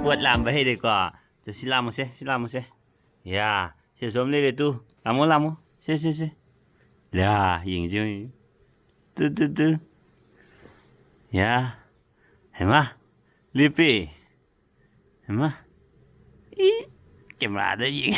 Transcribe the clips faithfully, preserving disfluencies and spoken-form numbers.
ꯄꯣꯠ ꯂꯥꯝꯕ ꯍꯩꯔꯦꯀꯣ꯫ ꯇꯨ, ꯁꯤ ꯂꯥꯝꯃꯨꯁꯦ, ꯁꯤ ꯂꯥꯝꯃꯨꯁꯦ꯫ ꯌꯥ, ꯁꯤ ꯑꯁꯣꯝ ꯂꯩꯔꯦ ꯇꯨ꯫ ꯂꯥꯝꯃꯣ, ꯂꯥꯝꯃꯣ꯫ ꯁꯦ, ꯁꯦ, ꯁꯦ꯫ ꯌꯥ, ꯌꯦꯡꯉꯤꯁꯦ ꯌꯦꯡꯉꯤ꯫ Two, two, two. ꯌꯥ꯫ ꯍꯩꯃꯥ꯫ ꯂꯦꯞꯄꯦ꯫ ꯍꯩꯃꯥ꯫ ꯏ, ꯀꯦꯃꯦꯔꯥꯗ ꯌꯦꯡꯉꯦ꯫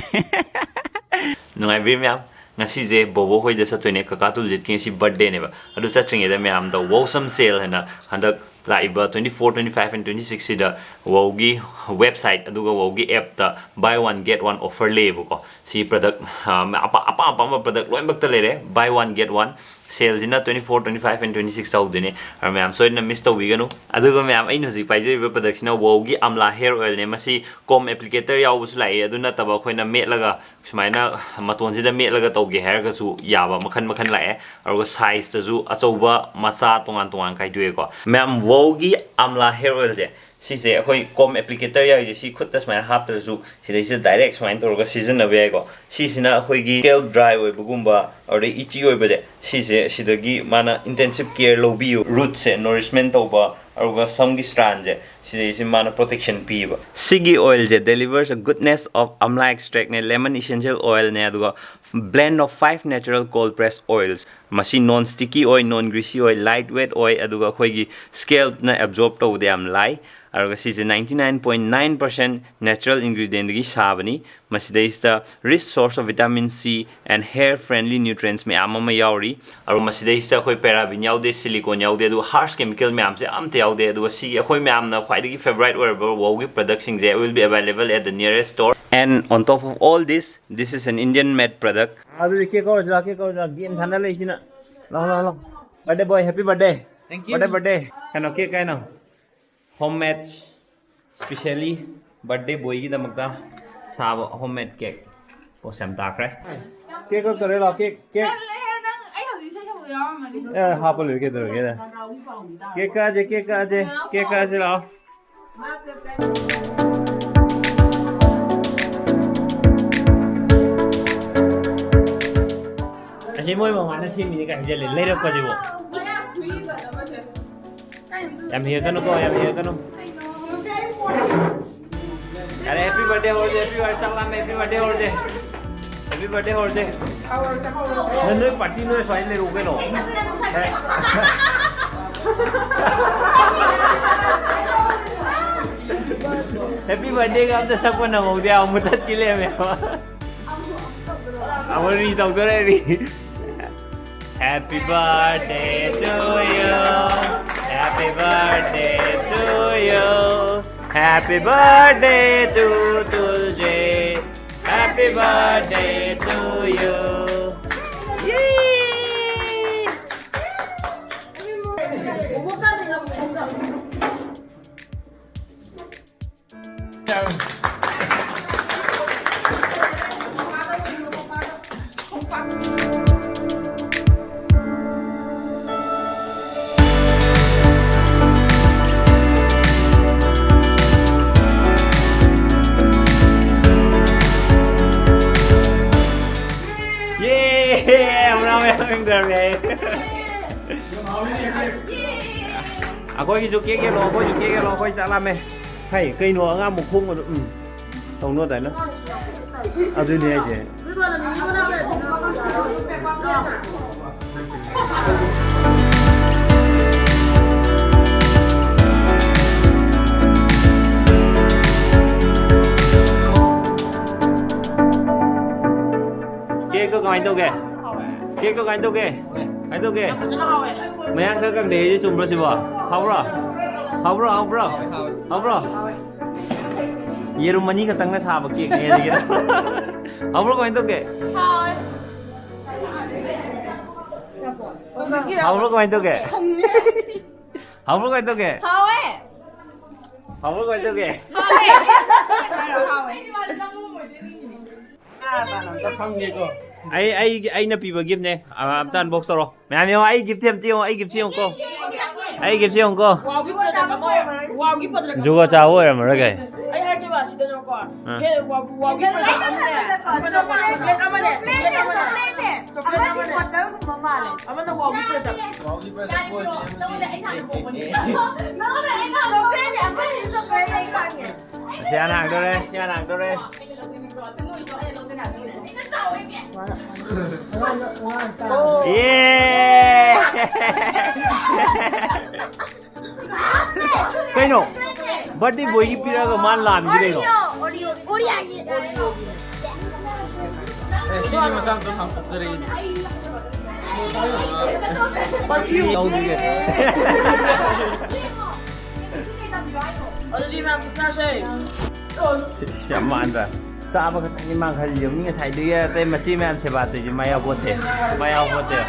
ꯅꯨꯡꯉꯥꯏꯕꯤꯔꯤ ꯃꯌꯥꯝ? ꯉꯁꯤꯁꯦ ꯕꯣꯕꯣ ꯍꯣꯏꯗ ꯆꯠꯇꯣꯏꯅꯦ, ꯀꯀꯥ ꯇꯨꯂꯤꯠꯀꯤ ꯉꯁꯤ ꯕꯥꯔꯠꯗꯦꯅꯦꯕ꯫ ꯑꯗꯨ ꯆꯠꯇ꯭ꯔꯤꯉꯩꯗ ꯃꯌꯥꯝꯗ ꯋꯧ ꯁꯝ ꯁꯦꯜ ꯍꯥꯏꯅ ꯍꯟꯗꯛ ꯂꯥꯛꯏꯕ twenty four, twenty five and twenty six ꯁꯤꯗ ꯋꯧꯒꯤ ꯋꯦꯕꯁꯥꯏꯠ ꯑꯗꯨꯒ ꯋꯧꯒꯤ ꯑꯦꯞꯇ buy one get one offer ꯂꯩꯌꯦꯕꯀꯣ꯫ ꯁꯤ ꯄ꯭ꯔꯗꯛ, ꯑ, ꯑꯄꯥ-, ꯑꯄꯥꯝ ꯑꯄꯥꯝꯕ ꯄ꯭ꯔꯗꯛ ꯂꯣꯏꯅꯃꯛꯇ ꯂꯩꯔꯦ, buy one get one꯫ ꯁꯦꯜꯁꯤꯅ twenty four, twenty five and twenty six ꯇꯧꯗꯣꯏꯅꯦ꯫ ꯑꯗꯨ ꯃꯌꯥꯝ ꯁꯣꯏꯗꯅ ꯃꯤꯁ ꯇꯧꯕꯤꯒꯅꯨ꯫ ꯑꯗꯨꯒ ꯃꯌꯥꯝ, ꯑꯩꯅ ꯍꯧꯖꯤꯛ ꯄꯥꯏꯖꯔꯤꯕ ꯄ꯭ꯔꯗꯛꯁꯤꯅ ꯋꯧꯒꯤ ꯑꯝꯂꯥ ꯍꯦꯌꯔ ꯑꯣꯏꯜꯅꯦ꯫ ꯃꯁꯤ ꯀꯣꯝ ꯑꯦꯄ꯭ꯂꯤꯀꯦꯇꯔ ꯌꯥꯎꯕꯁꯨ ꯂꯥꯛꯏ, ꯑꯗꯨ ꯅꯠꯇꯕ ꯑꯩꯈꯣꯏꯅ ꯃꯦꯠꯂꯒ ꯁꯨꯃꯥꯏꯅ ꯃꯇꯣꯟꯁꯤꯗ ꯃꯦꯠꯂꯒ ꯇꯧꯒꯦ ꯍꯥꯏꯔꯒꯁꯨ ꯌꯥꯕ ꯃꯈꯜ ꯃꯈꯜ ꯂꯥꯛꯑꯦ꯫ ꯑꯗꯨꯒ ꯁꯥꯏꯖꯇꯁꯨ ꯑꯆꯧꯕ, ꯃꯆꯥ ꯇꯣꯉꯥꯟ ꯇꯣꯉꯥꯟ ꯈꯥꯏꯗꯣꯛꯑꯦꯀꯣ꯫ ꯃꯌꯥꯝ ꯋꯧꯒꯤ ꯑꯝꯂꯥ ꯍꯦꯌꯔ ꯑꯣꯏꯜꯁꯦ, ꯁꯤꯁꯦ ꯑꯩꯈꯣꯏ ꯀꯣꯝ ꯑꯦꯄ꯭ꯂꯤꯀꯦꯇꯔ ꯌꯥꯎꯔꯤꯁꯦ, ꯁꯤ ꯈꯨꯠꯇ ꯁꯨꯃꯥꯏꯅ ꯍꯥꯞꯇ꯭ꯔꯁꯨ ꯁꯤꯗꯩꯁꯤꯗ ꯗꯥꯏꯔꯦꯛ ꯁꯨꯃꯥꯏꯅ ꯇꯧꯔꯒ ꯁꯤꯖꯤꯟꯅꯕ ꯌꯥꯏꯀꯣ꯫ ꯁꯤꯁꯤꯅ ꯑꯩꯈꯣꯏꯒꯤ scalp dry ꯑꯣꯏꯕꯒꯨꯝꯕ, ꯑꯗꯩ itchy ꯑꯣꯏꯕꯁꯦ, ꯁꯤꯁꯦ ꯁꯤꯗꯒꯤ ꯃꯥꯅ intensive care ꯂꯧꯕꯤꯌꯨ, ꯔꯨꯠꯁꯦ nourishment ꯇꯧꯕ, ꯑꯗꯨꯒ ꯁꯝꯒꯤ ꯁ꯭ꯇ꯭ꯔꯥꯟꯁꯦ, ꯁꯤꯗꯩꯁꯤ ꯃꯥꯅ protection ꯄꯤꯌꯦꯕ꯫ ꯁꯤꯒꯤ ꯑꯣꯏꯜꯁꯦ delivers a goodness of amla extractꯅꯦ, lemon essential oilꯅꯦ, ꯑꯗꯨꯒ blend of five natural cold press oils꯫ ꯃꯁꯤ non sticky ꯑꯣꯏ, non greasy ꯑꯣꯏ, light weight ꯑꯣꯏ, ꯑꯗꯨꯒ ꯑꯩꯈꯣꯏꯒꯤ scalpꯅ absorb ꯇꯧꯕꯗ ꯌꯥꯝ ꯂꯥꯏ꯫ ꯑꯗꯨꯒ ꯁꯤꯁꯦ ninety nine point nine percent natural ingredientꯗꯒꯤ ꯁꯥꯕꯅꯤ꯫ ꯃꯁꯤꯗꯩꯁꯤꯗ rich source of vitamin C and hair friendly nutrients ꯃꯌꯥꯝ ꯑꯃ ꯌꯥꯎꯔꯤ꯫ ꯑꯗꯨꯒ ꯃꯁꯤꯗꯩꯁꯤꯗ ꯑꯩꯈꯣꯏ paraben ꯌꯥꯎꯗꯦ, silicone ꯌꯥꯎꯗꯦ, ꯑꯗꯨꯒ harsh chemical ꯃꯌꯥꯝꯁꯦ ꯑꯝꯇ ꯌꯥꯎꯗꯦ꯫ ꯑꯗꯨꯒ ꯁꯤꯒꯤ ꯑꯩꯈꯣꯏ ꯃꯌꯥꯝꯅ ꯈ꯭ꯋꯥꯏꯗꯒꯤ favourite ꯑꯣꯏꯔꯕ ꯋꯧꯒꯤ ꯄ꯭ꯔꯗꯛꯁꯤꯡꯁꯦ will be available at the nearest store. And on top of all this, this is an Indian made product. ꯑꯗꯨꯗꯤ ꯀꯦꯛ ꯀꯧꯔꯁꯤ ꯂꯥꯛꯑꯣ, ꯀꯦꯛ ꯀꯧꯔꯁꯤ ꯂꯥꯛꯑꯣ꯫ ꯒꯦꯝ ꯁꯥꯟꯅ ꯂꯩꯁꯤꯅ꯫ ꯂꯥꯛꯑꯣ, ꯂꯥꯛꯑꯣ, ꯂꯥꯛꯑꯣ꯫ Birthday boy, happy birthday. Thank you. Birthday, birthday. ꯀꯩꯅꯣ, cake ꯀꯩꯅꯣ? Homemade, specially birthday boyꯒꯤꯗꯃꯛꯇ ꯁꯥꯕ homemade cake꯫ ꯄꯣꯁ ꯌꯥꯝ ꯇꯥꯈ꯭ꯔꯦ꯫ ꯀꯦꯛ ꯀꯛꯇꯣꯔꯦ, ꯂꯥꯛꯑꯣ, ꯀꯦꯛ, ꯀꯦꯛ꯫ ꯇꯜꯂꯦꯍꯦ, ꯅꯪ, ꯑꯩ ꯍꯧꯖꯤꯛ ꯏꯁꯩ ꯁꯛꯄꯗ ꯌꯥꯎꯔꯝꯃꯅꯤ꯫ ꯑꯦ, ꯍꯥꯞꯄ ꯂꯣꯏꯔꯦ, ꯀꯩꯗꯧꯔꯒꯦꯗ? ꯀꯦꯛ ꯀꯛꯑꯁꯦ, ꯀꯦꯛ ꯀꯛꯑꯁꯦ, ꯀꯦꯛ ꯀꯛꯑꯁꯦ, ꯂꯥꯛꯑꯣ꯫ ꯑꯁꯤ ꯃꯣꯏ ꯃꯃꯥꯅ ꯁꯦꯝꯃꯤꯅꯦ ꯀꯥꯏ ꯍꯥꯏꯖꯜꯂꯦ, ꯂꯩꯔꯛꯄꯁꯤꯕꯨ꯫ ꯌꯥꯝ ꯍꯦꯛꯀꯅꯨꯀꯣ, ꯌꯥꯝ ꯍꯦꯛꯀꯅꯨ꯫ ꯌꯥꯔꯦ, happy birthday ꯍꯧꯔꯁꯦ, happy birthday, ꯆꯥꯛ ꯂꯥꯝꯃꯦ, happy birthday ꯍꯧꯔꯁꯦ꯫ Happy birthday ꯍꯧꯔꯁꯦ꯫ ꯅꯪ ꯅꯣꯏ party ꯅꯣꯏ ꯁ꯭ꯋꯥꯏꯗ ꯂꯩꯔꯛꯎ ꯀꯩꯅꯣ꯫ Happy birthday ꯒ ꯑꯝꯇ ꯁꯛꯄ ꯅꯪꯍꯧꯗꯦ, ꯑꯃꯨꯛ ꯃꯨꯊꯠꯈꯤ ꯂꯩꯔꯝꯃꯦꯕ꯫ ꯑꯃꯨꯛ re ꯇꯧꯗꯣꯔꯦ, re꯫ Happy birthday to you. Happy birthday to you. Happy birthday to Tulje. Happy birthday to you. Yay! ꯌꯦ! ꯍꯔꯥꯎ ꯌꯥꯝ ꯌꯥꯝ ꯌꯥꯏ꯫ ꯑꯩꯈꯣꯏꯒꯤꯁꯨ cake ꯌꯦꯜꯂꯣ, ꯑꯩꯈꯣꯏꯁꯨ cake ꯌꯦꯜꯂꯣ, ꯑꯩꯈꯣꯏ ꯆꯥꯛ ꯂꯥꯝꯃꯦ꯫ ꯍꯩ, ꯀꯩꯅꯣ ꯑꯉꯥꯡ ꯃꯈꯣꯡꯒꯗꯣ? ꯎꯝ꯫ ꯇꯧꯅꯣ ꯑꯗꯥꯏꯅ꯫ ꯑꯗꯨꯅꯦ ꯍꯥꯏꯁꯦ꯫ Cake ꯇꯣ ꯀꯃꯥꯏꯅ ꯇꯧꯒꯦ? Cake ꯇꯣ ꯀꯃꯥꯏꯅ ꯇꯧꯒꯦ? ꯀꯃꯥꯏꯅ ꯇꯧꯒꯦ? ꯌꯥꯝ ꯐꯖꯅ ꯍꯥꯎꯋꯦ꯫ ꯃꯌꯥꯡ ꯈꯔ ꯀꯪꯗꯩ ꯍꯥꯏꯁꯦ ꯆꯨꯝꯕ꯭ꯔꯣ ꯁꯤꯕꯣ? ꯍꯥꯎꯕ꯭ꯔꯣ? ꯍꯥꯎꯕ꯭ꯔꯣ? ꯍꯥꯎꯕ꯭ꯔꯣ? ꯍꯥꯎꯕ꯭ꯔꯣ? ꯌꯦꯔꯨꯝ ꯑꯅꯤ ꯈꯛꯇꯪꯅ ꯁꯥꯕ cake ꯅꯦ ꯁꯤꯒꯤ꯫ ꯍꯥꯎꯕ꯭ꯔꯣ? ꯀꯃꯥꯏꯅ ꯇꯧꯒꯦ? ꯍꯥꯎꯋꯦ꯫ ꯍꯥꯎꯕ꯭ꯔꯣ? ꯀꯃꯥꯏꯅ ꯇꯧꯒꯦ? ꯍꯥꯎꯕ꯭ꯔꯣ? ꯀꯃꯥꯏꯅ ꯇꯧꯒꯦ? ꯍꯥꯎꯋꯦ꯫ ꯍꯥꯎꯕ꯭ꯔꯣ? ꯀꯃꯥꯏꯅ ꯇꯧꯒꯦ? ꯍꯥꯎꯋꯦ꯫ ꯍꯥꯎꯋꯦ꯫ ꯑꯩꯗꯤ ꯃꯥꯁꯦ ꯅꯪ ꯎꯔꯣꯏꯗꯣꯏ ꯅꯤꯡꯉꯤꯅꯦ꯫ ꯑꯩ, ꯑꯩ, ꯑꯩꯅ ꯄꯤꯕ gift ꯅꯦ꯫ ꯑ, ꯑꯝꯇ unbox ꯇꯧꯔꯣ꯫ ꯃꯌꯥꯝ ꯌꯦꯡꯉꯣ, ꯑꯩ gift ꯑꯝꯇ ꯌꯦꯡꯉꯣ, ꯑꯩ gift ꯌꯦꯡꯉꯨꯀꯣ꯫ ꯑꯩ gift ꯌꯦꯡꯉꯨꯀꯣ꯫ ꯋꯥꯎꯒꯤ ꯄꯗ꯭ꯔꯛ ꯑꯃ ꯑꯣꯏꯔꯝꯃꯔꯣꯏ꯫ ꯋꯥꯎꯒꯤ ꯄꯗ꯭ꯔꯛ ꯑꯃ ꯖꯨꯒꯣꯠ ꯆꯥꯕ ꯑꯣꯏꯔꯝꯃꯔꯣꯏ ꯀꯩ꯫ ꯑꯩ ꯍꯥꯏꯔꯛꯀꯦꯕ, ꯁꯤꯗ ꯌꯦꯡꯉꯣꯀꯣ꯫ ꯍꯦ, ꯋꯥ-, ꯋꯥꯒꯤ product ꯑꯃꯅꯦ, ꯑꯃꯅ ꯋꯥ-, chocolate ꯑꯃꯅꯦ, chocolate ꯑꯃꯅꯦ, chocolate ꯑꯃꯅꯦ꯫ ꯑꯃꯗꯤ ꯕꯣꯇꯜꯒꯨꯝꯕ ꯃꯥꯜꯂꯦ꯫ ꯑꯃꯅ ꯋꯥꯒꯤ product꯫ ꯋꯥꯒꯤ product ꯑꯣꯏꯔꯗꯤ ꯑꯃꯗꯤ ꯅꯉꯣꯟꯗ ꯑꯩꯅ ꯍꯥꯟꯅ ꯄꯣꯛꯄꯅꯦ꯫ ꯅꯉꯣꯟꯗ ꯑꯩꯅ ꯍꯥꯟꯅ ꯄꯣꯛꯄꯅꯦ꯫ Chocolate ꯑꯩ ꯈꯪꯉꯦ꯫ ꯁꯤ ꯍꯥꯟꯅ ꯍꯥꯡꯗꯣꯔꯦ, ꯁꯤ ꯍꯥꯟꯅ ꯍꯥꯡꯗꯣꯔꯦ꯫ ꯌꯦ! ꯀꯩꯅꯣ? Birthday boyꯒꯤ ꯄꯤꯔꯛꯑꯒ ꯃꯥ ꯂꯥꯝꯃꯤꯁꯦ ꯀꯩꯅꯣ? ꯑꯦ, ꯁꯤꯒꯤ ꯃꯆꯥ ꯑꯝꯇ ꯊꯥꯡꯇꯣꯛꯆꯔꯛꯏꯅꯦ꯫ Perfume ꯌꯥꯎꯗ꯭ꯔꯤꯒꯦ꯫ ꯑꯗꯨꯗꯤ ꯃꯌꯥꯝ ꯆꯥꯁꯦ꯫ ꯁꯤ, ꯁꯤ ꯌꯥꯝ ꯃꯥꯟꯗ꯭ꯔꯥ? ꯆꯥꯕ ꯈꯛꯇꯪꯗꯤ ꯃꯥ ꯈꯜꯂꯤ꯫ ꯃꯤ ꯉꯁꯥꯏꯗꯒꯤ ꯑꯇꯩ ꯃꯆꯦ ꯃꯌꯥꯝ ꯁꯦꯕꯥ ꯇꯧꯔꯤꯁꯦ ꯃꯥ ꯌꯥꯎꯄꯣꯠꯇꯦ꯫ ꯃꯥ ꯌꯥꯎꯄꯣꯠꯇꯦ꯫ ꯑ,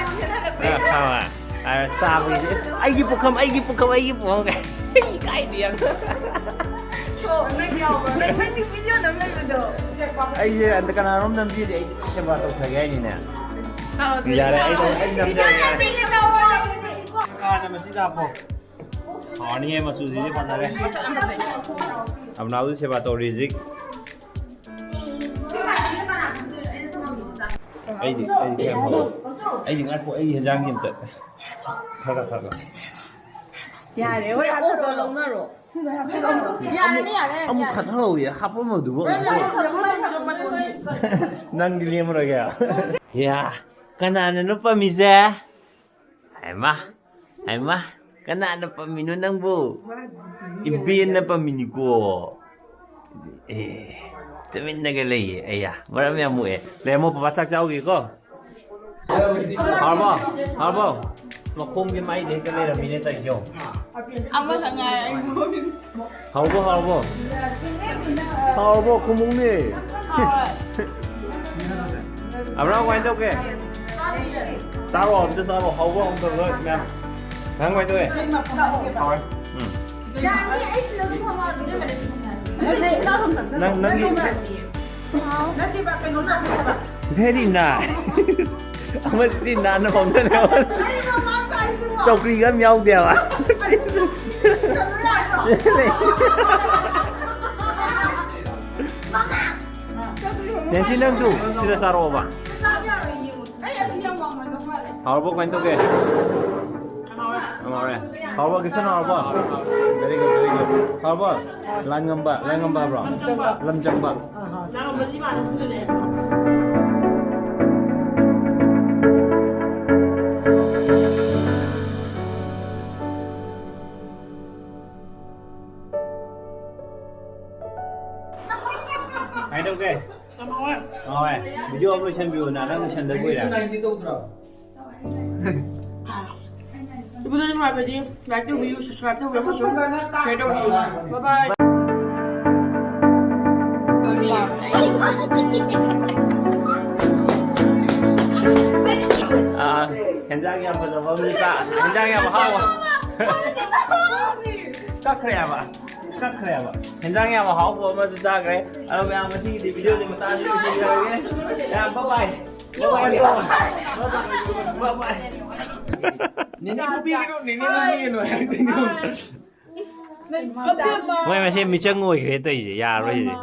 ꯈꯪꯉꯕ? ꯑ, ꯆꯥꯕꯒꯤꯁꯦ, "ꯑꯁ, ꯑꯩꯒꯤ ꯄꯨꯈꯝ, ꯑꯩꯒꯤ ꯄꯨꯈꯝ, ꯑꯩꯒꯤ ꯄꯨꯈꯝ"꯫ ꯏꯀꯥꯏꯗꯦ ꯌꯥꯝ꯫ ꯅꯪ ꯌꯥꯎꯕ꯭ꯔꯣ? ꯅꯪ, ꯅꯪꯒꯤ video ꯅꯝ ꯂꯩꯕꯗꯣ꯫ ꯑꯩꯁꯦ ꯑꯟꯇ ꯀꯅꯥꯅꯣꯝ ꯅꯝꯕꯤꯔꯗꯤ ꯑꯩꯗꯤ ꯁꯦꯕꯥ ꯇꯧꯊꯒꯦ ꯍꯥꯏꯅꯤꯅꯦ꯫ ꯌꯥꯔꯦ, ꯑꯩ, ꯑꯩ ꯅꯝꯖꯔꯒꯦ꯫ ꯀꯥꯟꯅ ꯃꯁꯤꯗ ꯍꯥꯞꯄꯣ꯫ ꯍꯥꯎꯔꯅꯤꯍꯦ, ꯃꯆꯨꯁꯤꯗꯤ ꯐꯖꯔꯦ꯫ ꯑꯕꯅꯥꯎꯗꯤ ꯁꯦꯕꯥ ꯇꯧꯔꯤ ꯍꯧꯖꯤꯛ꯫ ꯑꯩꯗꯤ, ꯑꯩꯗꯤ ꯀꯌꯥꯝ ꯍꯥꯎ-, ꯑꯩꯗꯤ ꯉꯥꯏꯈꯣ, ꯑꯩ ꯍꯦꯟꯖꯥꯡꯒꯤ ꯑꯝꯇ ꯈꯔ, ꯈꯔ, ꯈꯔ꯫ ꯌꯥꯔꯦ, ꯍꯣꯏ, ꯑꯣꯛꯇꯣ ꯂꯧꯅꯔꯣ꯫ ꯌꯥꯔꯅꯤ, ꯌꯥꯔꯦ, ꯑꯃꯨꯛ ꯌꯥꯔꯦ꯫ ꯈꯠꯍꯧꯋꯦ, ꯍꯥꯞꯄꯝꯃꯕꯗꯨꯕꯨ꯫ ꯅꯪꯗꯤ ꯂꯦꯝꯃꯔꯣꯏꯒꯦ꯫ ꯌꯥ, ꯀꯅꯥꯅꯅꯣ ꯄꯝꯃꯤꯁꯦ? ꯍꯩꯃꯥ, ꯍꯩꯃꯥ, ꯀꯅꯥꯅ ꯄꯝꯃꯤꯅꯣ ꯅꯪꯕꯨ? ꯏꯕꯦꯟꯅ ꯄꯝꯃꯤꯅꯤꯀꯣ꯫ ꯑꯦ, ꯇꯨꯃꯤꯟꯅꯒ ꯂꯩꯌꯦ꯫ ꯑꯩꯌꯥ, ꯃꯔꯝ ꯌꯥꯝ ꯃꯣꯛꯑꯦ꯫ ꯂꯩꯔꯝꯃꯣ, ꯄꯄꯥ ꯆꯥꯛ ꯆꯥꯎꯒꯦꯀꯣ꯫ ꯍꯥꯎꯔꯕꯣ? ꯍꯥꯎꯔꯕꯣ? ꯃꯈꯣꯡꯁꯦ ꯃꯥꯏꯗ ꯍꯦꯛꯇ ꯂꯩꯔꯝꯃꯤꯅꯦ ꯇꯧꯏꯁꯦ ꯌꯦꯡꯉꯣ꯫ ꯑꯃꯈꯛ ꯉꯥꯏꯔꯦ ꯑꯩꯕꯨ꯫ ꯍꯥꯎꯔꯕꯣ, ꯍꯥꯎꯔꯕꯣ? ꯍꯥꯎꯔꯕꯣ? ꯈꯨꯝꯃꯨꯅꯦ꯫ ꯍꯥꯎꯔꯦ꯫ ꯑꯕ꯭ꯔꯥ, ꯀꯃꯥꯏꯅ ꯇꯧꯒꯦ? ꯆꯥꯔꯣ, ꯑꯝꯇ ꯆꯥꯔꯣ꯫ ꯍꯥꯎꯕ꯭ꯔꯣ? ꯍꯥꯎꯇꯕ꯭ꯔꯣ? ꯃꯌꯥꯝ, ꯃꯌꯥꯝ ꯀꯃꯥꯏꯅ ꯇꯧꯋꯦ? ꯍꯥꯎꯋꯦ꯫ ꯎꯝ꯫ ꯌꯥꯅꯤ, ꯑꯩ ꯁꯤꯗ ꯑꯗꯨꯝ ꯐꯝꯃꯛꯑꯒꯦ꯫ ꯅꯪ, ꯅꯪꯒꯤ ꯅꯠꯇꯦꯕ, ꯀꯩꯅꯣ ꯇꯧꯕꯅꯦꯕ꯫ Very nice꯫ ꯑꯃꯁꯤꯗꯤ ꯅꯥꯟꯅ ꯐꯝꯗꯅꯦꯕ꯫ ꯑꯩ ꯃꯃꯥ ꯃꯆꯥ ꯍꯥꯏꯁꯤꯕꯣ? ꯆꯧꯀ꯭ꯔꯤꯒ ꯑꯝ ꯌꯥꯎꯗꯦꯕ꯫ ꯑꯩ ꯀꯩꯅꯣ ꯌꯥꯗ꯭ꯔꯣ? ꯂꯩ꯫ ꯅꯦꯟꯁꯤ, ꯅꯪꯁꯨ ꯁꯤꯗ ꯆꯥꯔꯛꯑꯣꯕ꯫ ꯑꯩ ꯑꯁꯤ ꯌꯥꯝ ꯋꯥꯡꯃꯟꯗꯧ ꯃꯥꯜꯂꯦ꯫ ꯍꯥꯎꯔꯕꯣ? ꯀꯃꯥꯏꯅ ꯇꯧꯒꯦ? ꯌꯥꯝ ꯍꯥꯎꯔꯦ꯫ ꯌꯥꯝ ꯍꯥꯎꯔꯦ꯫ ꯍꯥꯎꯔꯕꯣ? ꯀꯤꯞꯁꯟ ꯍꯥꯎꯔꯕꯣ? Very good, very good. ꯍꯥꯎꯔꯕꯣ? ꯂꯥꯟ ꯉꯝꯕ, ꯂꯥꯟ ꯉꯝꯕ ꯍꯥꯏꯕ꯭ꯔꯣ? ꯂꯝ ꯆꯪꯕ꯫ ꯂꯝ ꯆꯪꯕ꯫ ꯂꯥꯟ ꯉꯝꯕꯗꯤ ꯃꯥꯟꯅ ꯐꯨꯗꯣꯏꯅꯦ꯫ ꯀꯃꯥꯏꯅ ꯇꯧꯒꯦ? ꯌꯥꯝ ꯍꯥꯎꯋꯦ꯫ ꯍꯥꯎꯋꯦ꯫ Video ꯑꯃ ꯂꯣꯏꯁꯟꯕꯤꯌꯨ, ꯅꯪ ꯂꯣꯏꯁꯟꯗ ꯀꯨꯏꯔꯦ꯫ Video ꯅꯨꯡꯉꯥꯏꯕꯗꯤ like ꯇꯧꯕꯤꯌꯨ, subscribe ꯇꯧꯕꯤꯌꯨ ꯑꯃꯁꯨꯡ share ꯇꯧꯕꯤꯌꯨ꯫ Bye bye. ꯑꯥ, ꯍꯦꯟꯖꯥꯡ ꯌꯥꯝ ꯐꯖꯕ ꯑꯃꯁꯨ ꯆꯥ-, ꯍꯦꯟꯖꯥꯡ ꯌꯥꯝ ꯑꯍꯥꯎꯕ꯫ ꯀꯛꯈ꯭ꯔꯦ ꯍꯥꯏꯕ꯫ ꯀꯛꯈ꯭ꯔꯦꯕ꯫ ꯍꯦꯟꯖꯥꯡ ꯌꯥꯝ ꯑꯍꯥꯎꯕ ꯑꯃꯁꯨ ꯆꯥꯈ꯭ꯔꯦ꯫ ꯑꯗꯣ ꯃꯌꯥꯝ, ꯉꯁꯤꯒꯤꯗꯤ video ꯁꯦ ꯃꯇꯥꯡꯁꯤꯗ ꯂꯣꯏꯁꯤꯟꯖꯔꯒꯦ꯫ ꯃꯌꯥꯝ, bye bye꯫ Bye bye꯫ Bye bye꯫ ꯅꯦꯅꯦ ꯐꯨꯕꯤꯒꯅꯨ, ꯅꯦꯅꯦ ꯐꯨꯕꯤꯒꯅꯨ ꯍꯥꯏꯔꯛꯇꯣꯏꯅꯦ꯫ ꯃꯣꯏ ꯃꯁꯦ ꯃꯤꯆꯪ ꯑꯣꯏꯈ꯭ꯔꯦ ꯇꯧꯔꯤꯁꯦ, ꯌꯥꯔꯔꯣꯏ ꯁꯤꯗꯤ꯫